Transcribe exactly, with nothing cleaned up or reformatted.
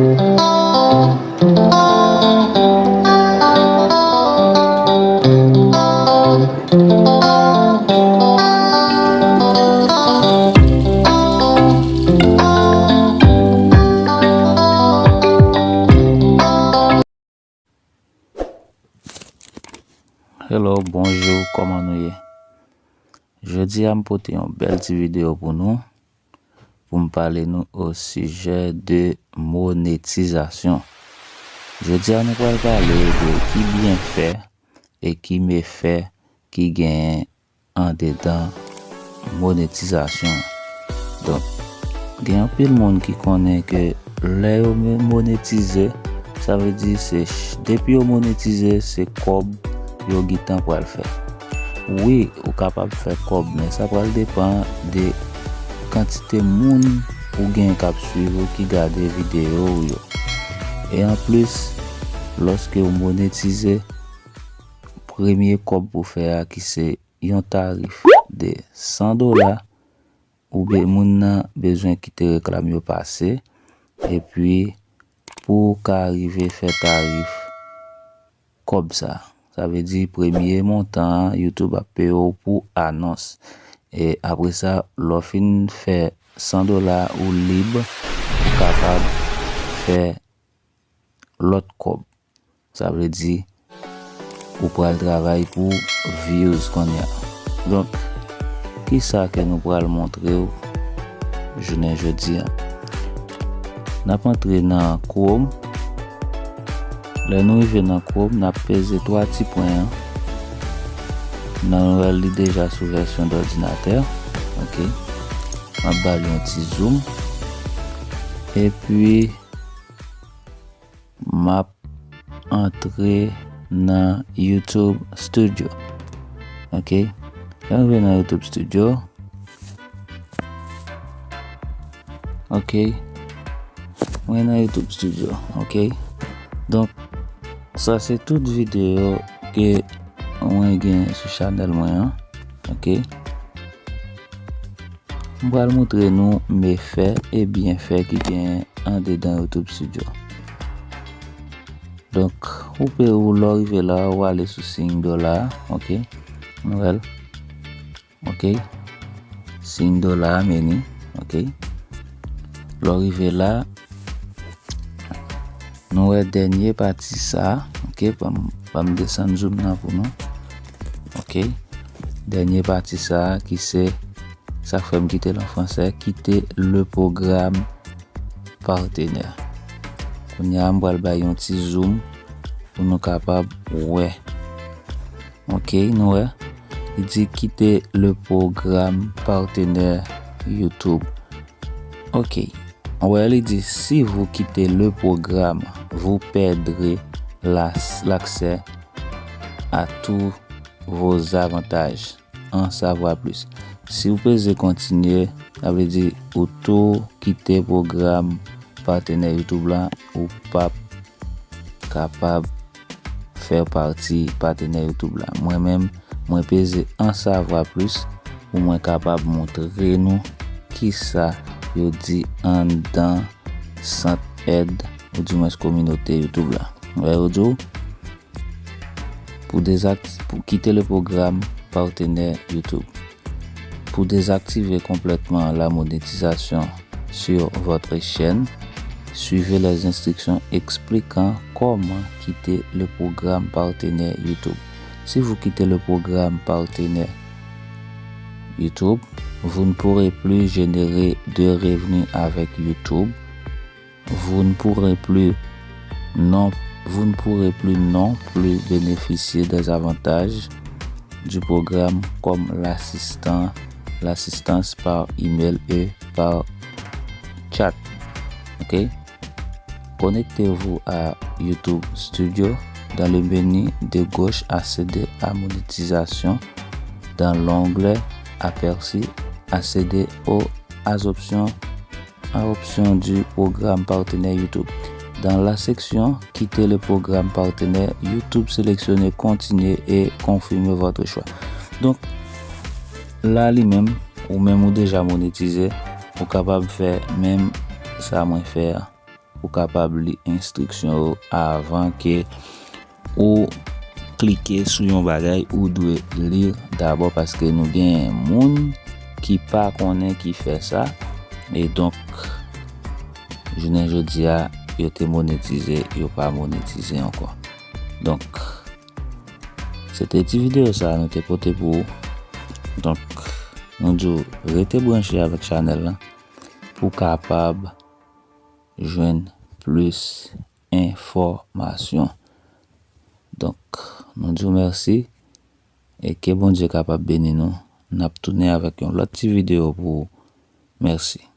Hello, bonjou, kòman nou ye? Jodi a, m pote yon bèl ti videyo pou nou, pou m pale nou o sijè de monetizasyon. Jodi a, nou pral pale de ki byenfè e ki mefè ki genyen andedan monetizasyon. Donk, gen anpil moun ki konnen ke lè yo mo-, monetize, sa vle di se ch-, depi yo monetize, se kòb yo gentan pral fè. Wi, ou kapab fè kòb, men sa pral depann de kantite moun ou gen k ap swiv ou, ki gade videyo ou yo. E anplis, lòske ou monetize, premye kòb pou fè a, ki se yon tarif de san dola, ou be-, moun nan bezwen kite reklam yo pase, epi pou w ka rive fè tarif kòb sa. Sa vle di premye montan an, YouTube ap peye w pou anons. E apre sa, lè w fin fè san dola, ou lib, ou kapab fè lòt kòb. Sa vle di, ou pral travay pou views kounye a. Donk, kisa ke nou pral montre w jounen jodi a? N ap antre nan Chrome. Lè nou rive nan Chrome, n ap peze twa ti pwen an. Nan nou wè li deja sou vèsyon dòdinatè. Ok. M ap ba l yon ti zoom. Epi, m ap antre nan YouTube Studio. Ok. Lè m rive nan YouTube Studio. Ok. Mwen nan YouTube Studio. Ok. Donk, sa se tout videyo ke mwen gen sou chanèl mwen an. Ok. M pral montre nou mefè e byenfè ki genyen andedan YouTube Studio. Donk, ou pe, ou lè w rive la, ou ale sou siy dola a, ok? Nou wè l. Ok? Siy dola a, meni, ok? Lè w rive la, nou wè dènye pati sa, ok? Ban m, ban m desann zoom nan pou nou. Ok? Dènye pati sa ki se, sa k fè m kite l an fransè, quitter le programme partenaire. Kounye a, m pral bay yon ti zoom pou nou kapab wè. Ok, nou wè. Li di quitter le programme partenaire YouTube. Ok. Wè, li di, si vous quittez le programme, vous perdrez la, l'accès à tous vos avantages. En savoir plus. Si w peze kontinye, sa vle di ou tou kite pwogram patenè YouTube la, ou p ap kapab fè pati patenè YouTube la. Mwen menm, mwen peze en savoir plus pou mwen kapab montre nou kisa yo di anndan sant èd, oudimwens kominote YouTube la. Wè, yo di w, pour désacti-, pour quitter le programme partenaire YouTube. Pour désactiver complètement la monétisation sur votre chaîne, suivez les instructions expliquant comment quitter le programme partenaire YouTube. Si vous quittez le programme partenaire YouTube, vous ne pourrez plus générer de revenus avec YouTube. Vous ne pourrez plus non, vous ne pourrez plus non plus bénéficier des avantages du programme comme l'assistant, l'assistance par email et par chat. Ok? Connectez-vous à YouTube Studio. Dans le menu de gauche, accédez à monétisation. Dans l'onglet aperçu, accédez aux, aux options à option du programme partenaire YouTube. Dans la section Quitter le programme partenaire YouTube, sélectionnez Continuer et confirmez votre choix. Donk, la li menm, ou menm ou deja monetize, ou kapab fè menm sa mwen fè a. ou kapab li enstriksyon yo avan ke ou klike sou yon bagay, ou dwe li dabò, paske nou gen moun ki pa konnen ki fè sa. E donk, jounen jodi a, yo te monetize, yo pa monetize ankò. Donk, se te ti videyo sa a nou te pote pou ou. Donk, nou di w rete branche avèk chanèl la pou w kapab jwenn plis enfòmasyon. Donk, nou di w mèsi e ke Bondye kapab beni nou. N ap tounen avèk yon lòt ti videyo pou ou. Mèsi.